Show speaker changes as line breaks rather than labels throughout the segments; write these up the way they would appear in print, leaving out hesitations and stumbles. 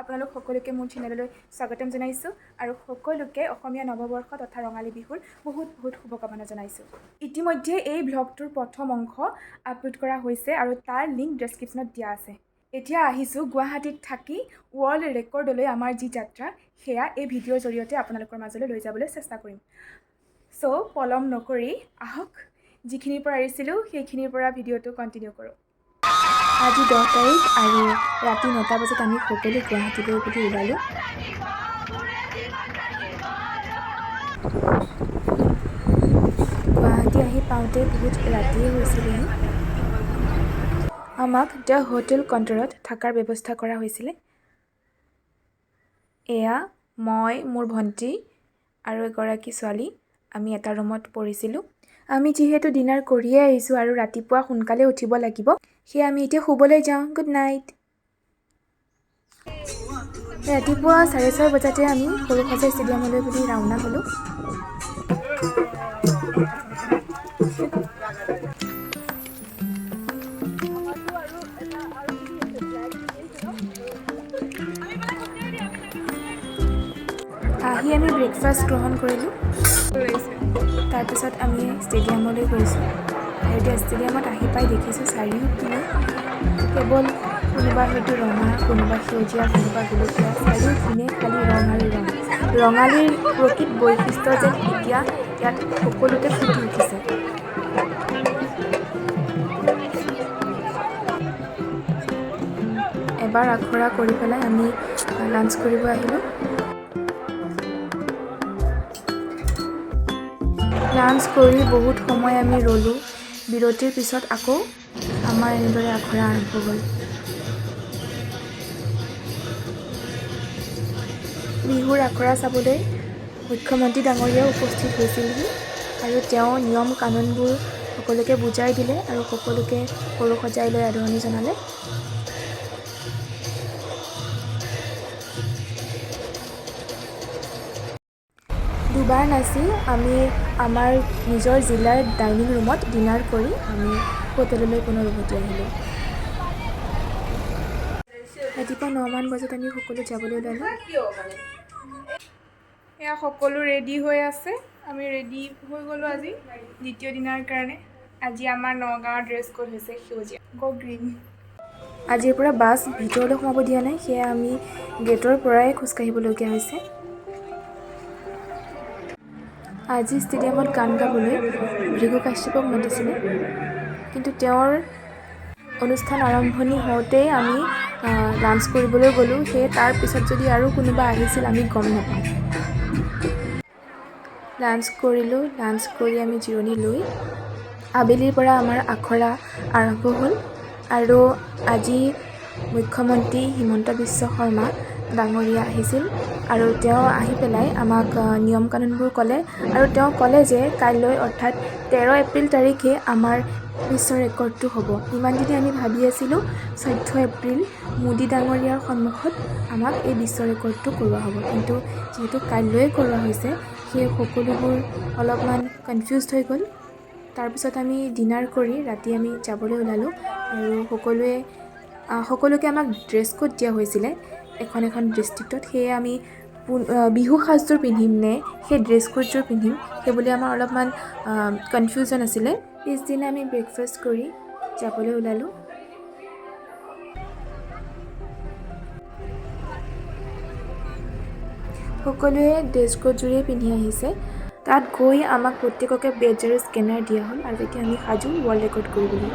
আপোনালোক সকলোকে মোৰ চেনেললৈ স্বাগতম জনাইছোঁ আৰু সকলোকে অসমীয়া নৱবৰ্ষ তথা ৰঙালী বিহুৰ বহুত বহুত শুভকামনা জনাইছোঁ। ইতিমধ্যে এই ভ্লগটোৰ প্ৰথম অংশ আপলোড কৰা হৈছে আৰু তাৰ লিংক ডেছক্ৰিপশ্যনত দিয়া আছে। এতিয়া আহিছোঁ গুৱাহাটীত থাকি ৱৰ্ল্ড ৰেকৰ্ডলৈ আমাৰ যি যাত্ৰা, সেয়া এই ভিডিঅ'ৰ জৰিয়তে আপোনালোকৰ মাজলৈ লৈ যাবলৈ চেষ্টা কৰিম। চ' পলম নকৰি আহক, যিখিনিৰ পৰা এৰিছিলোঁ সেইখিনিৰ পৰা ভিডিঅ'টো কণ্টিনিউ কৰোঁ। আজি 10 তাৰিখ আৰু ৰাতি 9টা বজাত আমি সকলো গুৱাহাটীলৈ বুলি ওলালোঁ। গুৱাহাটী আহি পাওঁতে বহুত ৰাতিয়ে হৈছিলেহি। আমাক the hotel কণ্টৰত থকাৰ ব্যৱস্থা কৰা হৈছিলে। এয়া মই, মোৰ ভণ্টি আৰু এগৰাকী ছোৱালী, আমি এটা ৰুমত পৰিছিলোঁ। আমি যিহেতু ডিনাৰ কৰিয়ে আহিছোঁ আৰু ৰাতিপুৱা সোনকালে উঠিব লাগিব, সেয়ে আমি এতিয়া শুবলৈ যাওঁ। Good night. ৰাতিপুৱা 6:30 বজাতে আমি সৰুসজাই ষ্টেডিয়ামলৈ বুলি ৰাওনা হ'লোঁ। আহি আমি ব্ৰেকফাষ্ট গ্ৰহণ কৰিলোঁ। তাৰপিছত আমি ষ্টেডিয়ামলৈ গৈছোঁ আৰু এতিয়া ষ্টেডিয়ামত আহি পাই দেখিছোঁ চাৰিওপিনে কেৱল কোনোবা হয়তো ৰঙা, কোনোবা সেউজীয়া, কোনোবা গুলপীয়া, চাৰিওপিনে খালী ৰং আৰু ৰং। ৰঙালীৰ প্ৰকৃত বৈশিষ্ট্য যেন এতিয়া ইয়াত সকলোতে ফুটি উঠিছে। এবাৰ আখৰা কৰি পেলাই আমি লাঞ্চ কৰিব আহিলোঁ। লাঞ্চ কৰি বহুত সময় আমি ৰ'লোঁ। বিৰতিৰ পিছত আকৌ আমাৰ এনেদৰে আখৰা আৰম্ভ হ'ল। বিহুৰ আখৰা চাবলৈ মুখ্যমন্ত্ৰী ডাঙৰীয়াও উপস্থিত হৈছিলহি আৰু তেওঁ নিয়ম কানুনবোৰ সকলোকে বুজাই দিলে আৰু সকলোকে সৰুসজাই লৈ আদৰণি জনালে। দুবাৰ নাচি আমি আমাৰ নিজৰ জিলাৰ ডাইনিং ৰুমত ডিনাৰ কৰি আমি হোটেললৈ পুনৰ উভতি আহিলোঁ। ৰাতিপুৱা 9মান বজাত আমি সকলো যাবলৈ ওলালোঁ।
এয়া সকলো ৰেডি হৈ আছে। আমি ৰেডি হৈ গ'লোঁ আজি দ্বিতীয় দিনাৰ কাৰণে। আজি আমাৰ নগাঁৱৰ ড্ৰেছ কোড হৈছে সেউজীয়া, গ' গ্ৰীণ।
আজিৰ পৰা বাছ ভিতৰলৈ সোমাব দিয়া নাই, সেয়ে আমি গেটৰ পৰাই খোজকাঢ়িবলগীয়া হৈছে। আজি ষ্টেডিয়ামত গান গাবলৈ ভৃগু কাশ্যপক মাতিছিলে, কিন্তু তেওঁৰ অনুষ্ঠান আৰম্ভণি হওঁতেই আমি লাঞ্চ কৰিবলৈ গ'লোঁ। সেয়ে তাৰ পিছত যদি আৰু কোনোবা আহিছিল আমি গম নাপাওঁ। লাঞ্চ কৰিলোঁ। লাঞ্চ কৰি আমি জিৰণি লৈ আবেলিৰ পৰা আমাৰ আখৰা আৰম্ভ হ'ল আৰু আজি মুখ্যমন্ত্ৰী হিমন্ত বিশ্ব শৰ্মা ডাঙৰীয়া আহিছিল আৰু তেওঁ আহি পেলাই আমাক নিয়ম কানুনবোৰ ক'লে আৰু তেওঁ ক'লে যে কাইলৈ অৰ্থাৎ 13 এপ্ৰিল তাৰিখে আমাৰ বিশ্ব ৰেকৰ্ডটো হ'ব। ইমান দিনে আমি ভাবি আছিলোঁ 14 এপ্ৰিল মোদী ডাঙৰীয়াৰ সন্মুখত আমাক এই বিশ্ব ৰেকৰ্ডটো কৰোৱা হ'ব, কিন্তু যিহেতু কাইলৈয়ে কৰোৱা হৈছে, সেই সকলোবোৰ অলপমান কনফিউজড হৈ গ'ল। তাৰপিছত আমি ডিনাৰ কৰি ৰাতি আমি যাবলৈ ওলালোঁ আৰু সকলোকে আমাক ড্ৰেছ কোড দিয়া হৈছিলে এখন এখন ডিষ্ট্ৰিক্টত। সেয়ে আমি বিহু সাজযোৰ পিন্ধিম নে সেই ড্ৰেছ কোডযোৰ পিন্ধিম সেই বুলি আমাৰ অলপমান কনফিউজন আছিলে। পিছদিনা আমি ব্ৰেকফাষ্ট কৰি যাবলৈ ওলালোঁ। সকলোৱে ড্ৰেছ কোডযোৰেই পিন্ধি আহিছে। তাত গৈ আমাক প্ৰত্যেককে বেজ আৰু স্কেনাৰ দিয়া হ'ল আৰু এতিয়া আমি সাজু ৱৰ্ল্ড ৰেকৰ্ড কৰিবলৈ।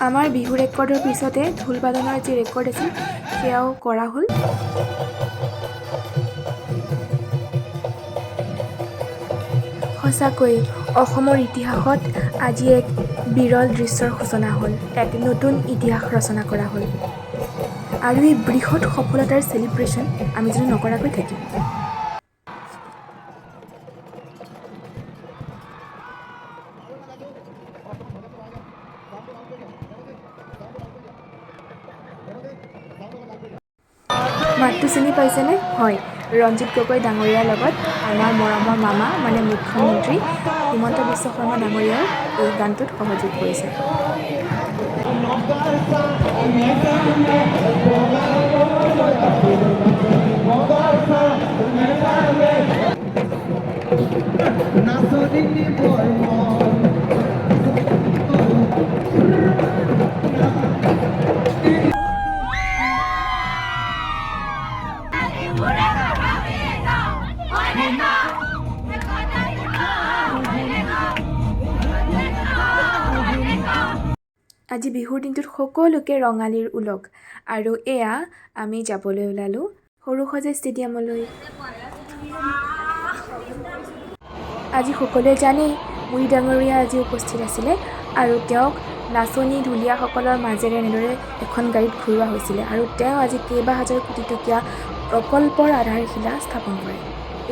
আমাৰ বিহু ৰেকৰ্ডৰ পিছতে ঢোল বাদনৰ যি ৰেকৰ্ড আছিল, সেয়াও কৰা হ'ল। সঁচাকৈ অসমৰ ইতিহাসত আজি এক বিৰল দৃশ্যৰ সূচনা হ'ল, এক নতুন ইতিহাস ৰচনা কৰা হ'ল। আৰু এই বৃহৎ সফলতাৰ চেলিব্ৰেশ্যন আমি জানো নকৰাকৈ থাকিম? মাতটো চিনি পাইছেনে? হয়, ৰঞ্জিত গগৈ ডাঙৰীয়াৰ লগত আমাৰ মৰমৰ মামা, মানে মুখ্যমন্ত্ৰী হিমন্ত বিশ্ব শৰ্মা ডাঙৰীয়াও এই গানটোত সহযোগ কৰিছে। আজি বিহুৰ দিনটোত সকলোকে ৰঙালীৰ ওলগ। আৰু এয়া আমি যাবলৈ ওলালোঁ সৰুসজাই ষ্টেডিয়ামলৈ। আজি সকলোৱে জানেই, মোদী ডাঙৰীয়া আজি উপস্থিত আছিলে আৰু তেওঁক নাচনী ঢুলীয়াসকলৰ মাজেৰে এনেদৰে এখন গাড়ীত ঘূৰোৱা হৈছিলে আৰু তেওঁ আজি কেইবা হাজাৰ কোটি টকীয়া প্ৰকল্পৰ আধাৰশিলা স্থাপন কৰে।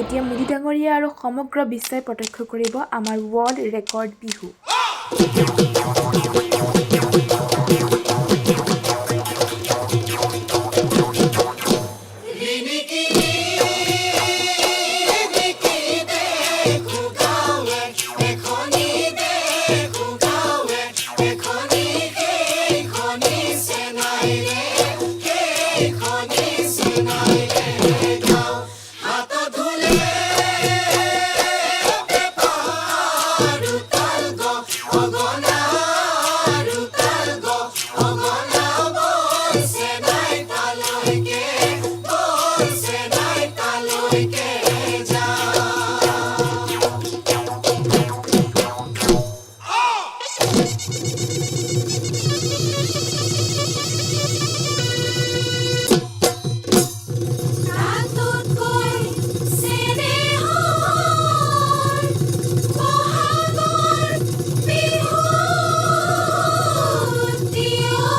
এতিয়া মোদী ডাঙৰীয়া আৰু সমগ্ৰ বিশ্বই প্ৰত্যক্ষ কৰিব আমাৰ ৱৰ্ল্ড ৰেকৰ্ড বিহু।
তাতোতকৈ চেনেহৰ বহাগৰ বিহুটি ঐ,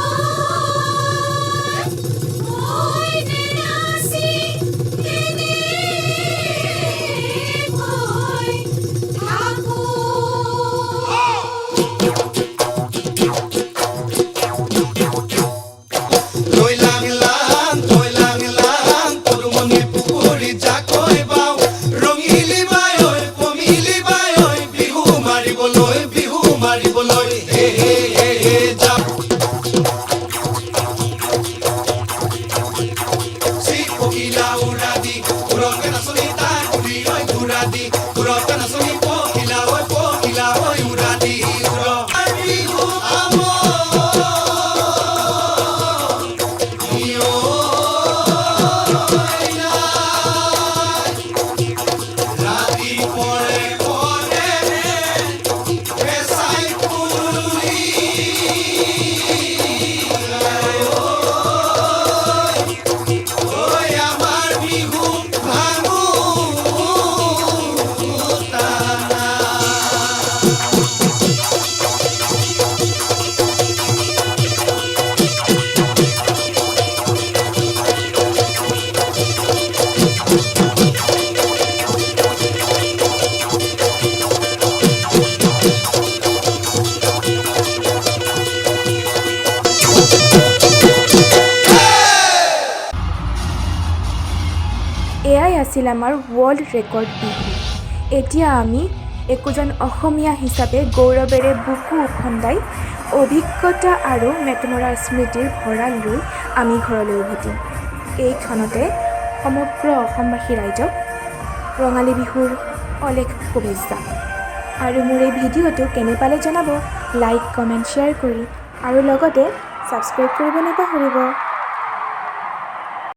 মই নেনাচি কেনেকৈ থাকোঁ?
তৈ লাং লাং, তৈ লাং লাং, পদুমণি পুখুৰী জাকৈ বাও, ৰঙিলী বাই ঐ, পমিলি বাই ঐ, বিহু মাৰিবলৈ, বিহু মাৰিবলৈ, হে হে হে হে যাওঁ। পখিলা উৰা দি, উৰকে নাচনী তাই উৰি ঐ ঘূৰা দি, ঘূৰকে নাচনী পখিলা ঐ, পখিলা ঐ উৰা দি উৰ। বিহু আমাৰ ৰাতি পৰে পৰে পেচাই ফুলি ঐ, আমাৰ বিহু ভাঙো।
এয়াই আছিল আমাৰ ৱৰ্ল্ড ৰেকৰ্ড বিহু। এতিয়া আমি একোজন অসমীয়া হিচাপে গৌৰৱেৰে বুকু উফন্দাই অভিজ্ঞতা আৰু মেটমৰা স্মৃতিৰ ভঁৰাল লৈ আমি ঘৰলৈ উভতিম। এই ক্ষণতে সমগ্ৰ অসমবাসী ৰাইজক ৰঙালী বিহুৰ অলেখ শুভেচ্ছা। আৰু মোৰ এই ভিডিঅ'টো কেনে পালে জনাব, লাইক, কমেণ্ট, শ্বেয়াৰ কৰি আৰু লগতে ছাবস্ক্ৰাইব কৰিব নাপাহৰিব।